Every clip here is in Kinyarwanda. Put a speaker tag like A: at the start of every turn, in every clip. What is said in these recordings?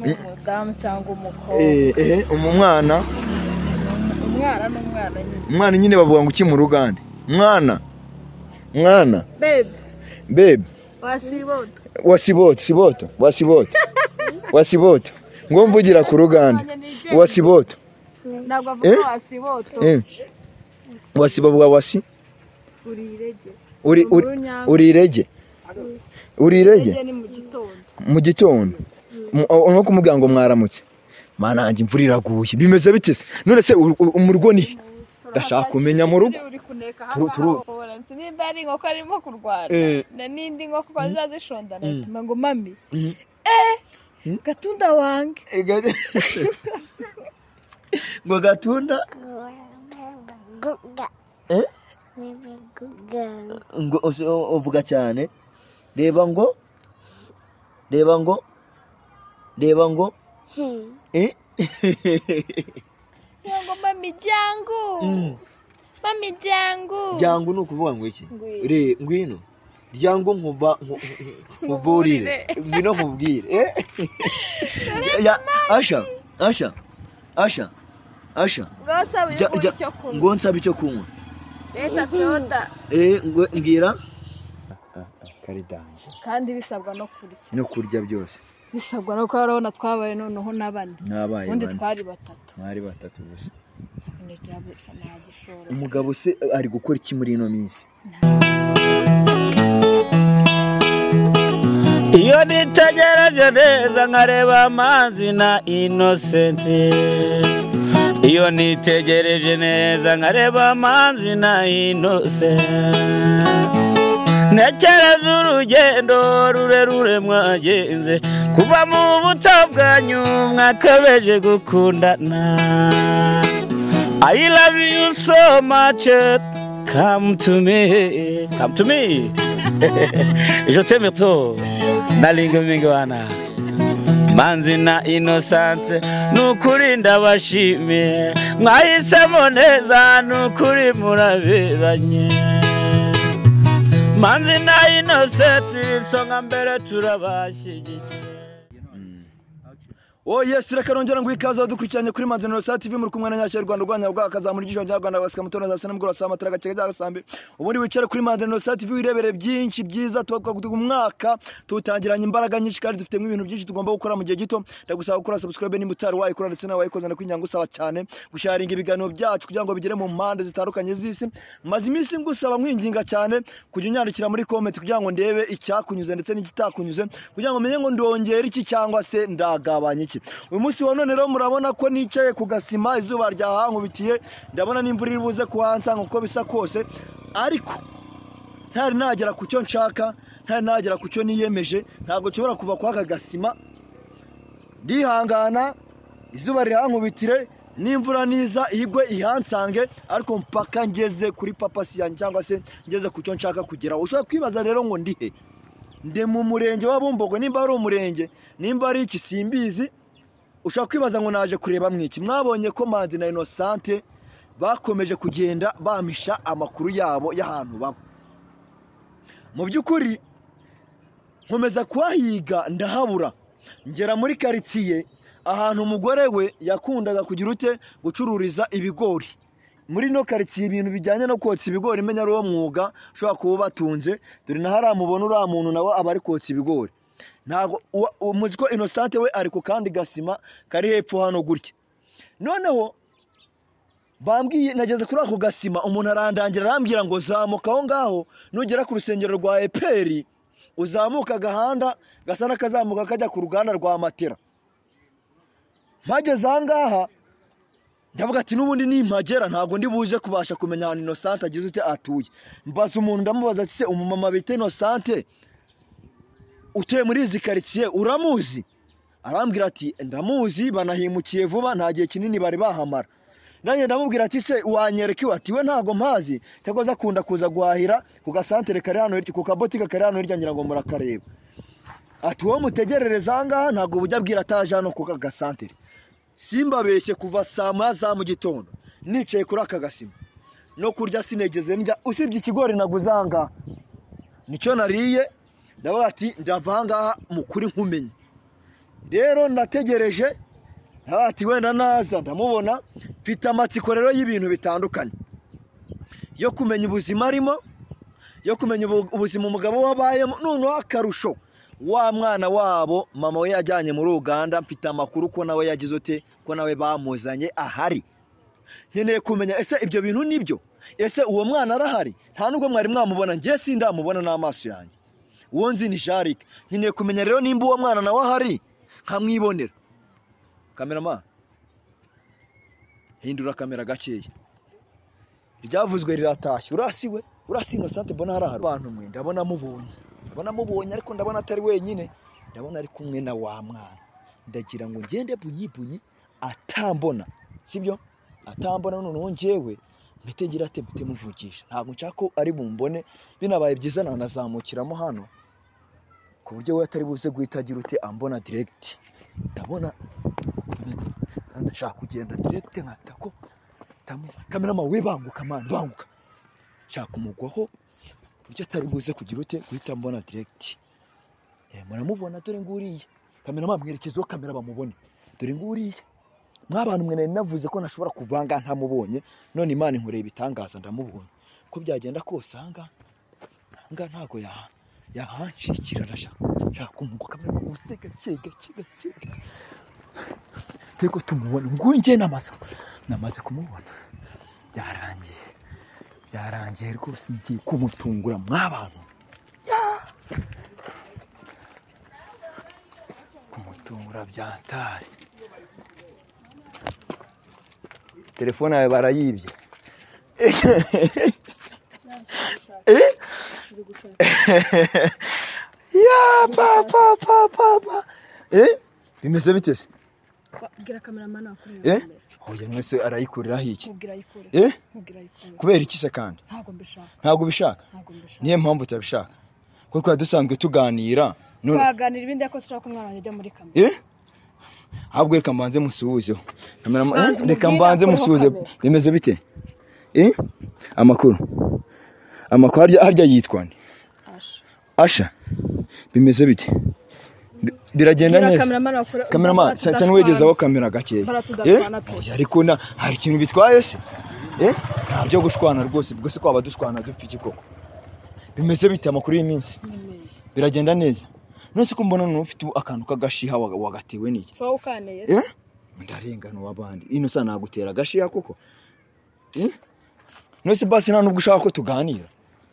A: Ni umudamu cyangwa umukobwa.
B: Umwana.
A: Umwana n'umwana nyine.
B: Umwana nyine bavuga ngo iki mu Rugande? Mwana. Mwana.
A: Babe.
B: Babe.
A: Wasiboto.
B: Wasiboto, siboto, wasiboto. Wasiboto. Ngo mvugira ku Rugande. Wasiboto.
A: Ntabwo avuga wasiboto.
B: Wasi bavuga wasi?
A: Uri irege.
B: Uri uri irege. Uri irege?
A: Ni mu gitondo.
B: Mu gitondo. Nko kumubwira ngo mwaramutse. Mana yanjye imvura iraguye. Bimeze bite se? None se mu rugo ni? Ndashaka kumenya mu rugo.
A: Turu nimba ari inkoko arimo kurwana na n'indi nkoko ko zazishondana ituma ngo mami. Gatunda wange.
B: Ngo gatunda? Ngo uvuga cyane. Reba ngo. Reba ngo. Reba ngo.
A: Ngo mami jangu. Mami jangu.
B: Jangu ni ukuvuga ngo iki? Re ngwino. Jangu nkuba nkuburire. Ngwino nkubwire. Ya Asha, Asha. Asha. Asha.
A: Ngo nsaba icyo kunywa.
B: Ngo nsaba icyo kunywa.
A: Leta soda.
B: Ngo ngira. Kari danje.
A: Kandi bisabwa no kurya.
B: No kurya byose.
A: Bisabwa no ko urabona twabaye noneho nabane.
B: Nabaye.
A: Ubundi twari batatu.
B: Mwari batatu gusa.
A: Nta gishoro.
B: Umugabo se ari gukora iki muri ino minsi?
C: Iyo nitegereje neza nkareba Amazi na Innocent. Iyo nitegereje neza nkareba Amazi na Innocent. Ntekereza urugendo rurerure mwagenze kuva mu buto bwanyu mwakabeje gukundana. I love you so much, come to me, come to me. Je t'aime trop, nalinga mingwana. Manzi na Innocent, nukuri ndabashimiye, mwahisemo neza nukuri muraberanye. Manzi na Innocent, isonga mbere turabashyigikiye.
B: Oh yes, reka nongera ngo ikaze dukurikiranye kuri Manzi Innocent TV muri kumwe na Nyashya Rwanda Rwanda bwa kazamura igisho cya Rwanda basika mutona za sana mugora sama taraga cega gasambi. Ubundi wicare kuri Manzi Innocent TV wirebere byinshi byiza tuba umwaka tutangiranye imbaraga nyinshi kandi dufitemo ibintu byinshi tugomba gukora mu gihe gito. Ndagusaba gukora subscribe nimba utari wayikora ndetse nawe wayikoze ndakwinginga ngusaba cyane gusharinga ibiganiro byacu kugira ngo bigere mu mpande zitandukanye z'isi. Maze iminsi ngusaba nkwinginga cyane kujya unyandikira muri comment kugira ngo ndebe icyakunyuze ndetse n'ikitakunyuze kugira ngo menye ngo ndongera iki cyangwa se ndagabanya iki. Uyu munsi wa none rero murabona ko nicaye ku gasima izuba ryahankubitiye, ndabona n'imvura iri buze kuhansanga uko bisa kose, ariko ntari nagera ku cyo nshaka, ntari nagera ku cyo niyemeje, ntabwo nshobora kuva kwa aka gasima. Ndihangana izuba rihankubitire n'imvura niza igwe ihansange, ariko mpaka ngeze kuri papasi yanjye cyangwa se ngeze ku cyo nshaka kugera. Ushobora kwibaza rero ngo ndihe? Ndi mu murenge wa Bumbogo, nimba ari umurenge, nimba ari iki simbizi. Ushobora kwibaza ngo naje kureba mwiki. Mwabonye ko Manzi na Innocent bakomeje kugenda bamisha amakuru yabo y'ahantu baba. Mu by'ukuri nkomeza kuhahiga ndahabura, ngera muri quartier ahantu umugore we yakundaga kugira ute gucururiza ibigori. Muri no quartier ibintu bijyanye no kotsa ibigori menya ari uwo mwuga ushobora kuba batunze, dore na haramubona uriya muntu nawe aba ari kotsa ibigori. Ntago muzi ko Innocent we ari ku kandi gasima kari hepfo hano gutya. Noneho bambwiye nageze kuri ako gasima umuntu arandangira arambwira ngo zamuka aho ngaho nugera ku rusengero rwa Eperi uzamuka agahanda gasa n'akazamuka kajya ku ruganda rwa Matera. Mpageze aha ngaha ndavuga ati n'ubundi nimpagera ntabwo ndi buze kubasha kumenya ahantu Innocent agize ute atuye. Mbaza umuntu ndamubaza ati se umumama bita Innocent utuye muri izi quartier uramuzi? Arambwira ati ndamuzi, banahimukiye vuba nta gihe kinini bari bahamara. Nanjye ndamubwira ati se wanyereka iwe? Ati we ntago mpazi, cyakoze akunda kuza guhahira ku gasantere kari hano hirya, ku kabotika kari hano hirya ngira ngo murakareba. Ati wowe mutegerereza aha ngaha ntabwo bujya bwira ataje hano ku gasantere. Simbabeshye kuva saa moya za mu gitondo nicaye kuri aka gasima no kurya sinegeze ndya, usibye ikigori naguze aha ngaha nicyo nariye. Ndavuga ati ndava aha ngaha mu kuri nkumenye. Rero ndategereje ati wenda naza ndamubona. Mfite amatsiko rero y'ibintu bitandukanye, yo kumenya ubuzima arimo, yo kumenya ubuzima umugabo wabayemo. Noneho akarusho wa mwana wabo mama we yajyanye muri Uganda, mfite amakuru ko nawe yagize ute, ko nawe bamuzanye ahari. Nkeneye kumenya ese ibyo bintu nibyo, ese uwo mwana arahari? Nta nubwo mwari mwamubona, njye sindamubona n'amaso yanjye. Uwo nzi ni Jarike. Nkeneye kumenya rero nimba uwo mwana nawe ahari nkamwibonera. Kamerama, hindura kamera gakeya. Iryavuzwe riratashye. Urasiwe, urasi Innocent mbona hari abantu mwe, ndabona mubonye. Ndabona mubonye ariko ndabona atari wenyine, ndabona ari kumwe na wa mwana. Ndagira ngo ngende bunyi bunyi atambona, sibyo? Atambona noneho njyewe mpite ngira ate, mpite muvugisha. Ntabwo nshaka ko ari bumbone, binabaye byiza nanazamukiramo hano ku buryo we atari buze guhita agira ute ambona direct. Ndabona ndashaka kugenda direct nkata ko kamerama we banguka man, banguka. Nshaka kumugwaho buryo atari buze kugira ute guhita mbona direct. Muramubona dore nguriye. Kamerama mwerekezeho kamera bamubone. Dore nguriye. Mwabantu mwe nari navuze ko nashobora kuvanga ntamubonye, none Imana inkoreye ibitangaza ndamubonye. Ko byagenda kose anga ntago yahanshikira. Ndashaka kumugwa kamera use gake gake gake. Teko tumubona ngunje namaze kumubona. Byarangiye rwose ngiye kumutungura mwabantu. Kumutungura byantare. Telefone yawe barayibye. Ya pa pa pa pa pa. Bimeze bite se?
A: Bwira cameraman akurira.
B: Oya mwese arayikurira iki?
A: Mubwira ayikure. Mubwira ayikure.
B: Kubera iki se kandi?
A: Ntago mbishaka.
B: Ntago ubishaka?
A: Ntago mbishaka.
B: Niye mpamvu utabishaka? Kuko dusanzwe tuganira.
A: Twaganira ibindi ariko sinshaka ko umwana wanjye ajya muri kamera.
B: Ahubwo reka mbanze musuhuzeho. Reka mbanze musuhuze. Bimeze bite? Amakuru. Amakuru harya yitwa nde?
A: Asha.
B: Asha. Bimeze bite? Biragenda neza. Cameraman sa n'uwegezaho kamera gakeya. Oya ariko na hari ikintu bitwaye se? Nta byo gushwana rwose, ubwo se kwaba dushwana dupfa iki koko? Bimeze bite amakuru y'iminsi? Biragenda neza. None se ko mbona ufite akantu kagashiha wagatewe n'iki?
A: So ukaneye se?
B: Ndarengana wabandi. Ino sa nagutera agashiha koko? None se basi nta nubwo ushaka ko tuganira.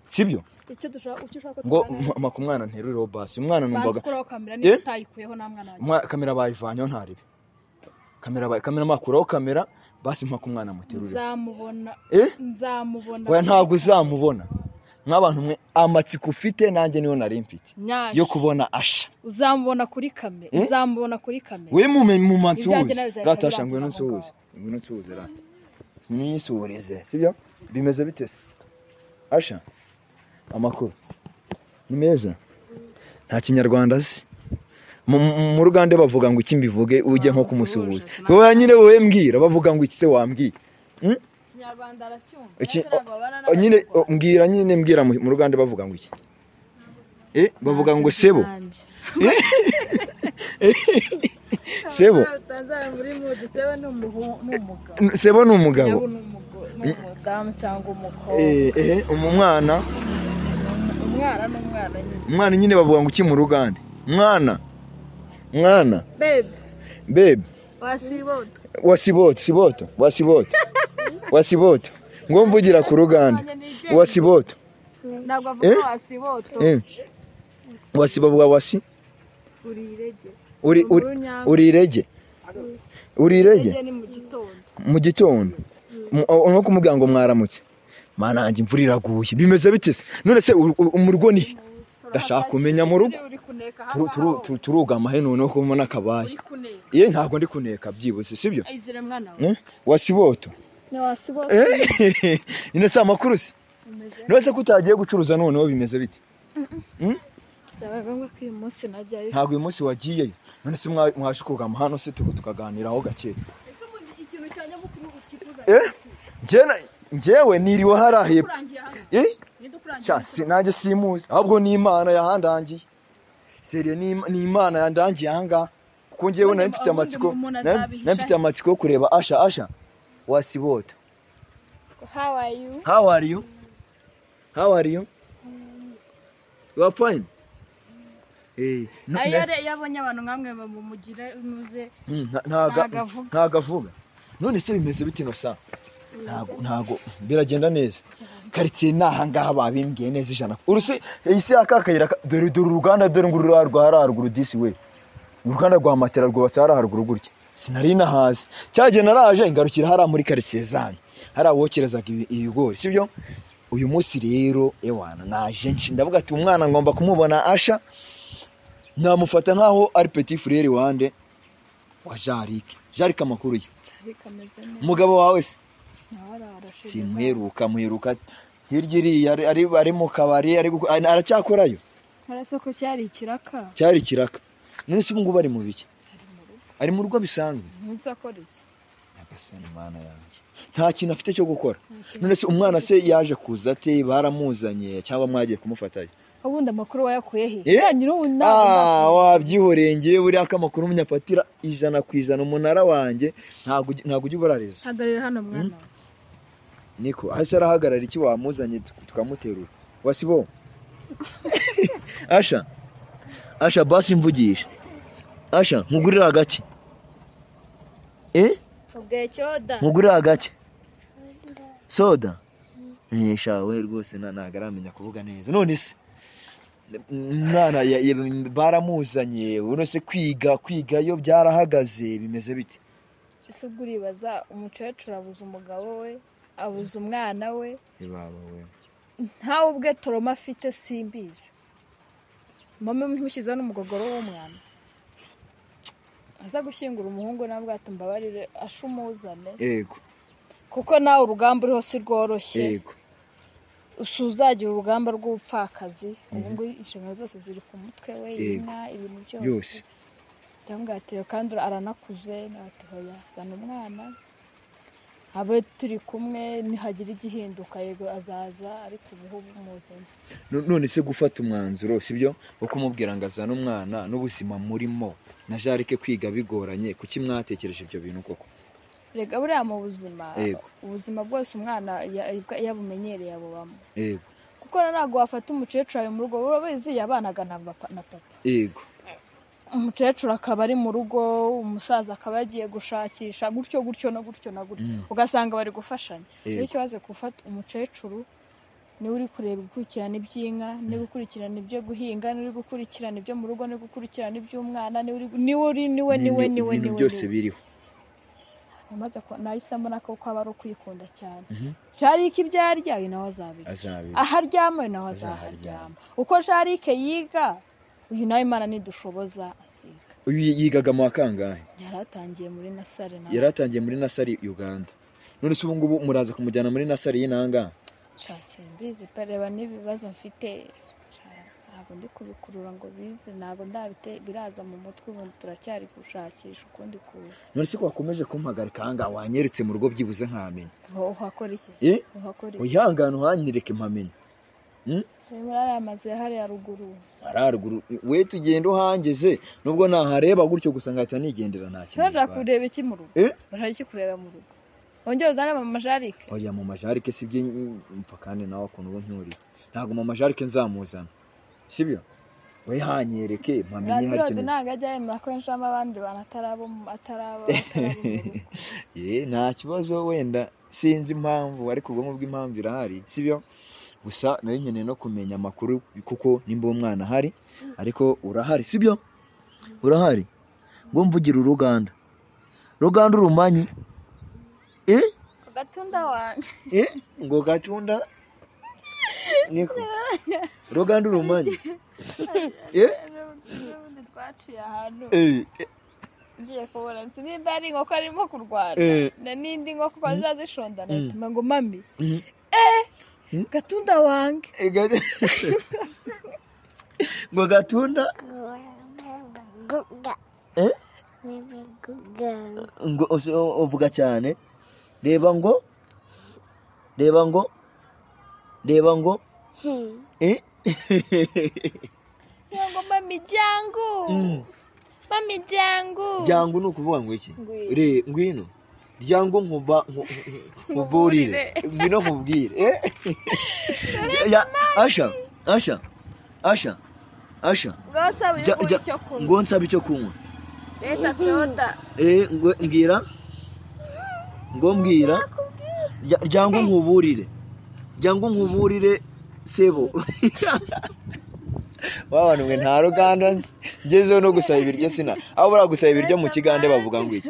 B: Sibyo?
A: Icyo dushaka icyo ushaka
B: ngo maka umwana nterureho basi umwana numvaga
A: kuraho kamera niba utayikuyeho nta mwana wanjye.
B: Kamera bayivanyeho ntaribe. Kamera makuraho kamera basi mpaka umwana muterure.
A: Nzamubona. Nzamubona.
B: Oya ntabwo uzamubona. Nk'abantu mwe amatsiko ufite nanjye niyo nari mfite yo kubona Asha.
A: Uzamubona kuri kamera. Uzamubona kuri kamera.
B: We mu mansuhuze. Ratasha ngwino nsuhuze. Ngwino nsuhuze rata. Siniyisuhurize, sibyo? Bimeze bite se? Asha. Amakuru ni meza. Nta kinyarwanda azi. Mu Rugande bavuga ngo iki mbivuge ujye nko kumusuhuza. Wowe nyine wowe mbwira bavuga ngo iki se wambwiye?
A: Kinyarwanda aracyumva.
B: Nyine mbwira nyine mbwira mu Rugande bavuga ngo iki? Bavuga ngo sebo. Sebo. Sebo ni umugabo.
A: Umudamu cyangwa umukobwa.
B: Umwana.
A: Umwana n'umwana nyine.
B: Umwana nyine bavuga ngo iki mu Rugande? Mwana. Mwana.
A: Babe.
B: Babe.
A: Wasiboto.
B: Wasiboto, siboto, wasiboto. Wasiboto. Ngo mvugira ku Rugande. Wasiboto.
A: Ntabwo avuga wasiboto.
B: Wasi bavuga wasi?
A: Urirege.
B: Urirege. Urirege.
A: Ni mu gitondo.
B: Mu gitondo. No kumubwira ngo mwaramutse. Mana yanjye imvura iraguye. Bimeze bite se? None se mu rugo ni? Ndashaka kumenya mu rugo. Turugama he noneho ko mbona akabaye. Ntabwo ndi kuneka byibuze, sibyo? Wasiboto.
A: Ni wasiboto.
B: Ino se amakuru se? None se ko utagiye gucuruza noneho bimeze bite?
A: Byabaye ngombwa ko uyu munsi najyayo.
B: Ntabwo uyu munsi wagiyeyo. None se mwaje kugama hano se tukaganiraho gake.
A: Ese ubundi ikintu cya nyamukuru ukikuza?
B: Njyewe niriwe harahiye. Nanjye simuzi. Ahubwo ni Imana yahandangiye. Seriye ni Imana yandangiye aha ngaha. Kuko ngewe nari mfite amatsiko, nari mfite amatsiko yo kureba Asha. Asha wasibota.
A: How are you?
B: How are you? How are you? You are fine.
A: Yabonye abantu nkamwe bamumugira muze
B: ntagavuga. None se bimeze bite no sa? Ntago biragenda neza. Quartier naha ngaha babimbwiye neza ijana. Uruse isi yakakayira dore dore uruganda dore ngo rwa haruguru disi we. Uruganda rwa matera rwubatse haruguru gutya. Sinari nahazi. Cyaje naraje ingarukira hara muri quartier zanyu. Hara wokerezaga ibigori, sibyo? Uyu munsi rero ewana naje ndavuga ati umwana ngomba kumubona Asha. Namufata nkaho ari petit frère wande wa Jarike. Jarike amakuru ye. Umugabo wawe se? Simuheruka muheruka hirya iriya ari mu kabari ari aracyakorayo.
A: Arase ko cyari ikiraka.
B: Cyari ikiraka. None se ubu ngubu ari mu biki? Ari mu rugo bisanzwe.
A: Ntunze akora iki?
B: Nyagasani Mana yanjye. Nta kintu afite cyo gukora. None se umwana se yaje kuza ate, baramuzanye cyangwa mwagiye kumufatayo?
A: Ubundi amakuru wayakuye he?
B: Wabyihorengeye buriya ko amakuru umunyafatira 100% umunara wanjye ntago ujya ubarareza.
A: Hagarara hano mwana.
B: Niko ahise arahagarara iki wamuzanye tukamuterura. Wasibo. Asha. Asha basi mvugisha. Asha nkugurira agake.
A: Ubwe cyoda.
B: Nkugurira agake. Soda. Sha we rwose ntago aramenya kuvuga neza. None se mwana baramuzanye urose kwiga yo byarahagaze bimeze bite?
A: Ese ubwo uribaza umukecuru abuze umugabo we, abuze umwana we,
B: ibaba we,
A: ntawe ubwe toroma afite simbizi. Mama mushyize n'umugogoro w'umwana aza gushyingura umuhungu nabwo atumbabarire ashumuzane.
B: Yego,
A: kuko nawe urugamba uriho si rworoshye.
B: Yego,
A: usuzagira urugamba rw'ubupfakazi. Ubu ngo inshingano zose ziri ku mutwe we, inka, ibintu byose. Ndamubwira kandi aranakuze, nabatoya sana umwana abe turi kumwe, nihagira igihinduka yego azaza, ariko ubu bumuzanye.
B: None se gufata umwanzuro sibyo wo kumubwira ngo azane umwana n'ubuzima murimo na Jarike kwiga bigoranye, kuki mwatekereje ibyo bintu koko?
A: Rega buriya mu buzima, ubuzima bwose umwana yabumenyereye abubamo.
B: Yego,
A: kuko ntabwo wafata umukecuru ari mu rugo, urabizi yabanaga na papa.
B: Yego,
A: umukecuru akaba ari mu rugo, umusaza akaba yagiye gushakisha gutyo gutyo no gutyo na gutyo, ugasanga bari gufashanya. Rero ikibazo gufata umukecuru niwe uri kureba gukurikirana iby'inka, niwe gukurikirana ibyo guhinga, niwe gukurikirana ibyo mu rugo, niwe gukurikirana iby'umwana, niwe
B: byose biriho.
A: Namaze nahise mbona ko aba ari ukwikunda cyane. Jarike ibyo arya uyu nawe azabirya, aho aryama uyu nawe azaharyama, uko Jarike yiga uyu nawe Imana nidushoboza asiga.
B: Uyu yigaga mu wakangahe?
A: Yaratangiye muri nasari.
B: Yaratangiye muri nasari Uganda. None se ubu ngubu muraza kumujyana muri nasari y'inanga?
A: Simbizi pe, reba n'ibibazo mfite ntabwo ndi kubikurura ngo bize, ntabwo ndabite biraza mu mutwe, ubu turacyari gushakisha ukundi kuntu.
B: None se ko wakomeje kumpagarika aha wanyeretse mu rugo byibuze nkamenya?
A: Uhakora iki? Uhakora iki?
B: Wihangane uhanyereke mpamenya.
A: Muri ariya mazu ya hariya ruguru.
B: Haruguru we tugenda uhangeze nubwo nahareba gutyo gusa ngahita nigendera nta kintu.
A: Uraja kureba iki mu rugo? Uraja iki kureba mu rugo? Wongeye uzane mama Jarike?
B: Oya mama Jarike sibye mpfa kandi nawe ukuntu ubu ncyuriye. Ntabwo mama Jarike nzamuzana. Sibyo? We hanyereke mpamenye hari
A: kintu. Ntabwo ajya yemera ko nshamo abandi bantu atarabo.
B: Nta kibazo wenda sinzi impamvu ariko ubwonko bw'impamvu irahari, sibyo? Gusa nari nkeneye no kumenya amakuru kuko nimba umwana ahari, ariko urahari sibyo? Urahari ngo mvugira uruganda. Ruganda urumanyi.
A: Gatunda wanjye.
B: Ngo gatunda niko. Ruganda urumanyi.
A: Twaciye ahantu. Ngiye kubona nimba ari inkoko arimo kurwana na n'indi nkoko zazishondana ngo mami. Gatunda wange.
B: Ngo gatunda ngo uvuga cyane. Reba ngo ngo
A: ngo mami jangu. Mami ryangu.
B: Ryangu ni ukuvuga ngo iki? Re ngwino. Ryangu nkuba nkuburire. Ngwino nkubwire. Ya Asha, Asha. Asha. Asha. Ngo nsaba icyo kunywa.
A: Leta soda.
B: Mbwira. Ngo mbwira. Ryangu nkuburire. Ryangu nkuburire sebo. Wabana mwe nta ruganda ngezeho no gusaba ibiryo sina. Aho bura gusaba ibiryo mu Kigande bavuga ngo iki?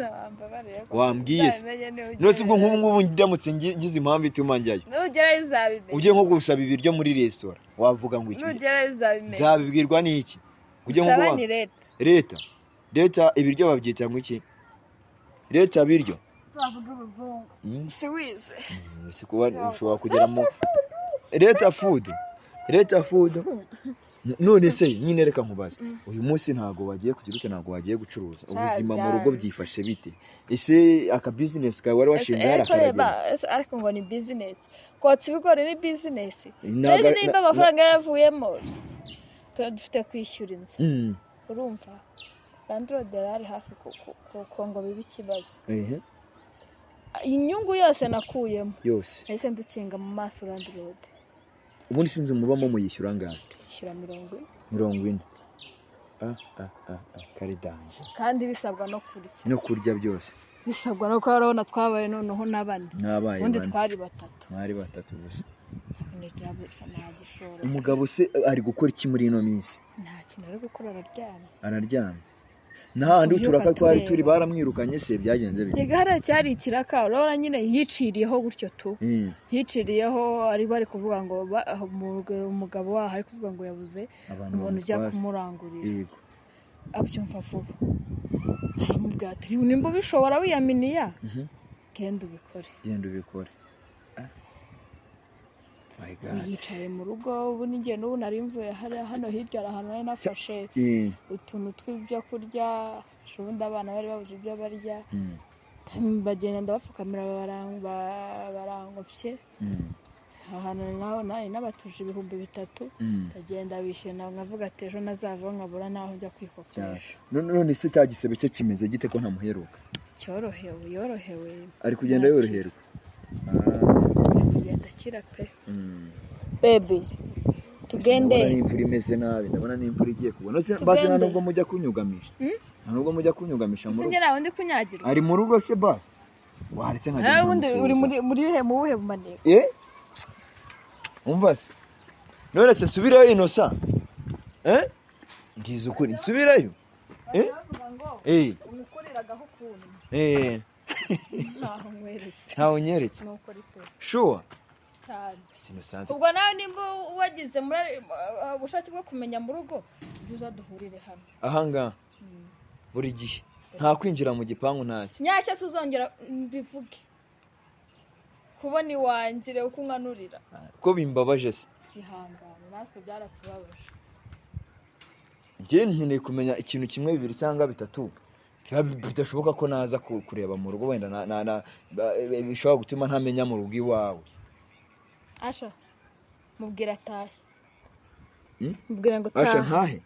B: Wambwiye se. None ubwo nk'ubu ngubu ndamutse ngize impamvu ituma njyayo.
A: Nugerayo uzabimenya.
B: Ugiye nko gusaba ibiryo muri restaurant wavuga ngo iki?
A: Nugerayo uzabimenya.
B: Nzabibwirwa n'iki? Ugiye nko
A: gusaba ni leta.
B: Leta. Leta ibiryo babyita ngo iki? Leta biryo.
A: Bavuga uruzungu. Si wize.
B: Si kuba ushobora kugera mu leta food. Leta food. None se nyine reka nkubaze. Uyu munsi ntago wagiye kugira ute, ntago wagiye gucuruza. Ubuzima mu rugo byifashe bite? Ese aka business kawe wari washinze harakaragera?
A: Ariko ngo ni business. Kotsa ibigori ni business. Rero nimba amafaranga yaravuyemo dufite kwishyura inzu. Urumva? Landlord yari hafi ko ngo bibe ikibazo. Inyungu yose nakuyemo.
B: Yose.
A: Ese ndukinga mu maso landlord.
B: Ubundi sinzi umubamo muyishyura angahe?
A: Twishyura 40.
B: 40. Kari danje.
A: Kandi bisabwa no kurya.
B: No kurya byose.
A: Bisabwa no urabona twabaye noneho n'abane. Ubundi twari batatu.
B: Mwari batatu gusa.
A: Nta gishoro.
B: Umugabo se ari gukora iki muri ino minsi?
A: Nta kintu ari gukora, araryama.
B: Araryama. Nahandi uturaka twari turi baramwirukanye se byagenze bite?
A: Yega hariya cyari ikiraka urabona nyine yiciriyeho gutyo tu. Yiciriyeho ari bari kuvuga ngo umugabo waho ari kuvuga ngo yabuze umuntu ujya kumurangurira.
B: Yego.
A: Abyumva vuba. Aramubwira ati nimba ubishobora wiyaminiya genda ubikore.
B: Genda ubikore.
A: Yicaye mu rugo ubu n'igihe n'ubu nari mvuye hano hirya ahantu nari nafashe utuntu tw'ibyo kurya, ubundi abana bari babuze ibyo barya, bagenda ndabapfukamira barangopye, ahantu naho nari nabatuje 3000, ndagenda bishyura nkavuga ati ejo nazava nkabura naho njya kwikopesha.
B: None se cya gisebe cye kimeze gite ko ntamuheruka?
A: Cyorohewe, yorohewe.
B: Ari kugenda yoroherwa.
A: Ndakira pe. Baby tugende.
B: Ndabona imvura imeze nabi, ndabona n'imvura igiye kugwa. None basi nta nubwo mujya kunyugamisha. Nta nubwo mujya kunyugamisha mu rugo.
A: Sinjye nawe ndi kunyagirwa.
B: Ari mu rugo se basi. Waretse nkajya.
A: Undi uri muri he mu buhe bumaneko?
B: Umva se. None se nsubirayo Inosa? Ngize ukuri nsubirayo?
A: Umukoreragaho ukuntu. Ntaho nkweretse.
B: Ntaho unyeretse. Sure.
A: Cyane.
B: Sinusanze.
A: Ubwo nawe nimba wagize muri ubushake bwo kumenya mu rugo, uza duhurire hano.
B: Ahanga. Buri gihe. Nta kwinjira mu gipangu ntacyo.
A: Nyacyo se uzongera mbivuge. Kubona iwangire uko unkanurira.
B: Ko bimbabaje se.
A: Ihangane natwe byaratubabaje.
B: Njye nkeneye kumenya ikintu kimwe bibiri cyangwa bitatu. Bidashoboka ko naza kureba mu rugo wenda na bishobora gutuma ntamenya mu rugo iwawe.
A: Asha mubwira atahe. Mubwira ngo tahe.
B: Asha ntahe.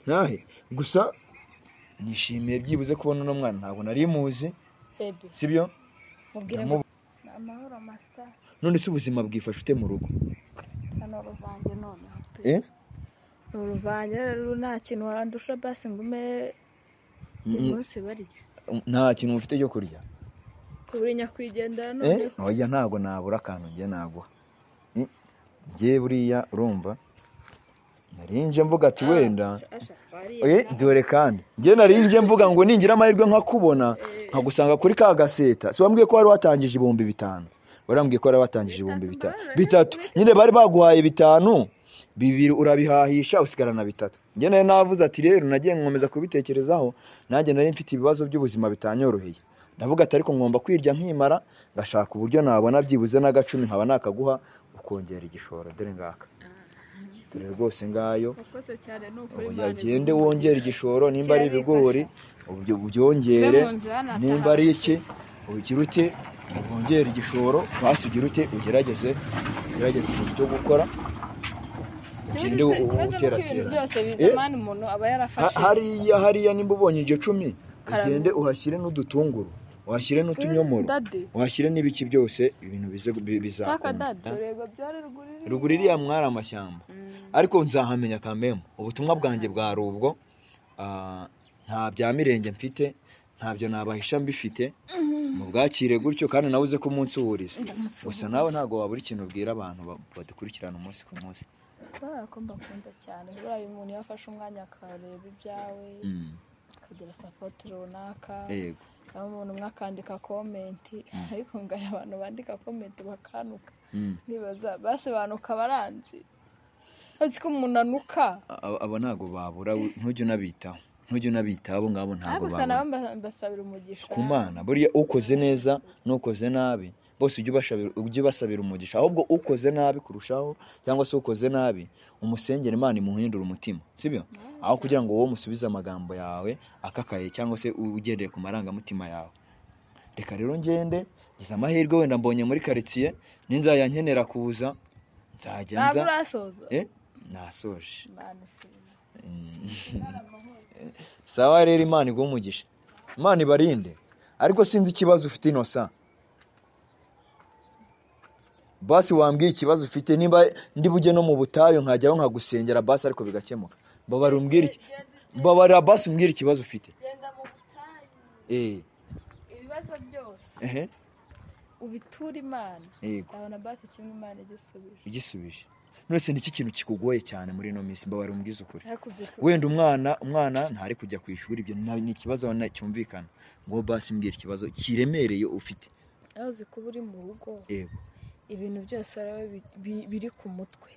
B: Ntahe. Gusa nishimiye byibuze kubona uno mwana ntabwo nari muzi.
A: Baby.
B: Sibyo?
A: Mubwira ngo amahoro masa.
B: None se ubuzima bwifashe ute mu rugo?
A: Hano ruvange none. Uruvange rero nta kintu wandusha basi ngume umunsi barya.
B: Nta kintu mufite cyo kurya.
A: Kuburi nyakwigendera none.
B: Oya ntago nabura akantu nge naguha. Nge buriya urumva narinje mvuga ati wenda dore kandi nge narinje mvuga ngo ningira amahirwe nkakubona nkagusanga kuri ka gaseta. Si wambwiye ko wari watangije 5000. Warambwiye ko wari watangije 5000. Bitatu. Nyine bari baguhaye 5. 2 urabihahisha usigarana 3. Njye nayo navuze ati rero nagiye nkomeza kubitekerezaho, nanjye nari mfite ibibazo by'ubuzima bitanyoroheye. Ndavuga ati ariko ngomba kwirya nkimara ngashaka uburyo nabona byibuze n'agacumi nkaba nakaguha ukongera igishoro. Dore ngaka. Dore rwose ngayo. Ugende wongera igishoro nimba ari ibigori ubyongere, nimba ari iki ugira ute wongera igishoro, basi ugira ute ugerageze ikintu cyo gukora. Ugende
A: Ikibazo ni uko ibintu
B: uterateranya.
A: byose biza mani, umuntu aba yarafashe.
B: Hariya nimba ubonye iryo 10,
A: Karame.
B: ugende uhashyire n'udutunguru, uhashyire n'utunyomoro,
A: Daddy.
B: uhashyire n'ibiki byose, ibintu bize
A: Taka
B: bizakunda.
A: daddy, ureba byari ruguru iriya.
B: Ruguru iriya mwari amashyamba, ariko nzahamenya kamemu. Ubutumwa bwanjye bwari ubwo. Nta bya mirenge mfite, ntabyo nabahisha mbifite, mubwakire gutyo, kandi nawe uze ko umunsi uhuriza. Gusa nawe ntabwo wabura ikintu ubwira abantu badukurikirana umunsi ku munsi.
A: Kubera ko mbakunda cyane, buriya umuntu iyo afashe umwanya akareba ibyawe, akagira support runaka, cyangwa umuntu umwe akandika comment, ariko ngaya abantu bandika comment bakanuka, nkibaza basi banuka baranzi, uzi ko umuntu anuka.
B: Abo ntabwo babura, ntujye unabitaho, ntujye unabitaho abo ngabo, ntabwo
A: Ariko gusa
B: babura.
A: nabo mbasabira umugisha.
B: Ku Mana, buriya ukoze neza n'ukoze nabi bose ujye ubasabira umugisha. Ahubwo ukoze nabi kurushaho, cyangwa se ukoze nabi umusengera Imana imuhindura umutima, sibyo? Aho kugira ngo wowe umusubize amagambo yawe akakaye, cyangwa se ugendeye ku marangamutima yawe. Reka rero ngende, ngize amahirwe wenda mbonye muri karitsiye, ninzajya nkenera kuza nzajya
A: Ntabwo
B: nza.
A: urasoza?
B: Nasoje.
A: Imana ishimwe.
B: Sawa rero, Imana iguhe umugisha, Imana ibarinde. Ariko sinzi ikibazo ufite, Innocent. Basi wambwiye ikibazo ufite, nimba ndi bujye no mu butayu nkajyaho nkagusengera basi, ariko bigakemuka. Mbabarira umbwire iki, mbabarira basi umbwire ikibazo ufite.
A: Genda mu butayu. Ibibazo byose ubitura Imana. Nzabona basi kimwe Imana igisubije.
B: Igisubije. None ni iki kintu kikugoye cyane muri ino minsi? Mbabarira umbwize ukuri.
A: Ariko uzi ko
B: Wenda umwana ntari kujya ku ishuri, ibyo ni ikibazo cyumvikana. Ngo basi mbwira ikibazo kiremereye ufite.
A: Aho uzi kuba uri mu rugo, ibintu byose ari wowe biri ku mutwe,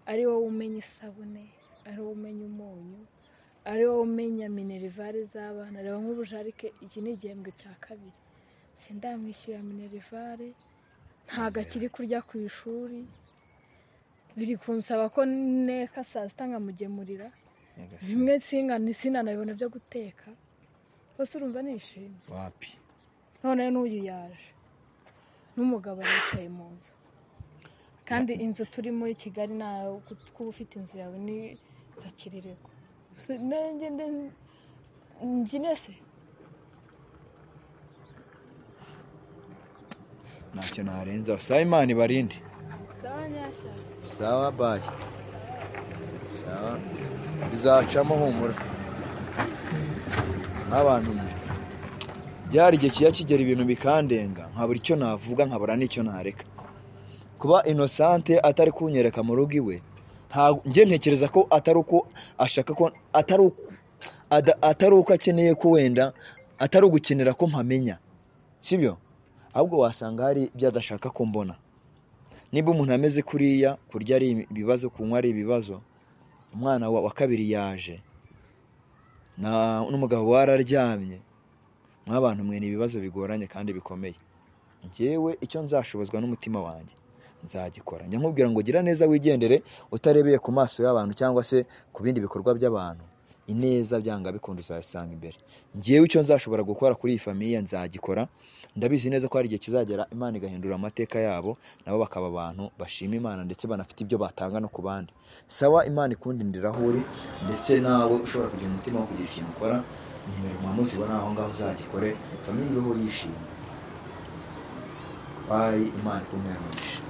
A: ari wowe umenya isabune, ari wowe umenya umunyu, ari wowe umenya minerivare z'abana. Reba nk'ubujarike, iki ni igihembwe cya kabiri sindamwishyura minerivare, ntabwo akiri kurya ku ishuri, biri kunsaba ko neka saa sita nkamugemurira bimwe, sinanabibona byo guteka. Bose urumva nishimye?
B: Wapi.
A: None n'uyu yaje n'umugabo aricaye mu nzu, kandi inzu turimo i Kigali, nawe kuba ufite inzu yawe ni sakirirego. Mbyine se?
B: Ntacyo narenzaho. Sawa, Imana ibarinde.
A: Sawa nyashya.
B: Sawa, bye. Sawa, bizacamo, humura. Nk'abantu mwe, byari igihe kijya kigera ibintu bikandenga, nkabura icyo navuga, nkabura n'icyo nareka. Kuba Innocente atari kunyereka mu rugo iwe, njye ntekereza ko atari uko ashaka ko atari uko atari uko akeneye ko wenda atari ugukenera ko mpamenya, sibyo? Ahubwo wasanga hari ibyo adashaka ko mbona. Niba umuntu ameze kuriya, kurya ari ibibazo, kunywa ari ibibazo, umwana wa kabiri yaje n'umugabo wararyamye, mw'abantu mwe, ni ibibazo bigoranye kandi bikomeye. Njyewe icyo nzashobozwa n'umutima wanjye nzagikora. Njya nkubwira ngo gira neza wigendere, utarebeye ku maso y'abantu cyangwa se ku bindi bikorwa by'abantu. Ineza byanga bikunda uzayisanga imbere. Njyewe icyo nzashobora gukora kuri iyi famille nzagikora. Ndabizi neza ko hari igihe kizagera Imana igahindura amateka yabo, nabo bakaba abantu bashima Imana ndetse banafite ibyo batanga no ku bandi. Sawa, Imana ikundindira aho uri, ndetse nawe ushobora kugira umutima wo kugira ikintu ukora, nimero muzibona aho ngaho, uzagikore, famille ibeho yishimye. Bye, Imana ikumpere umugisha.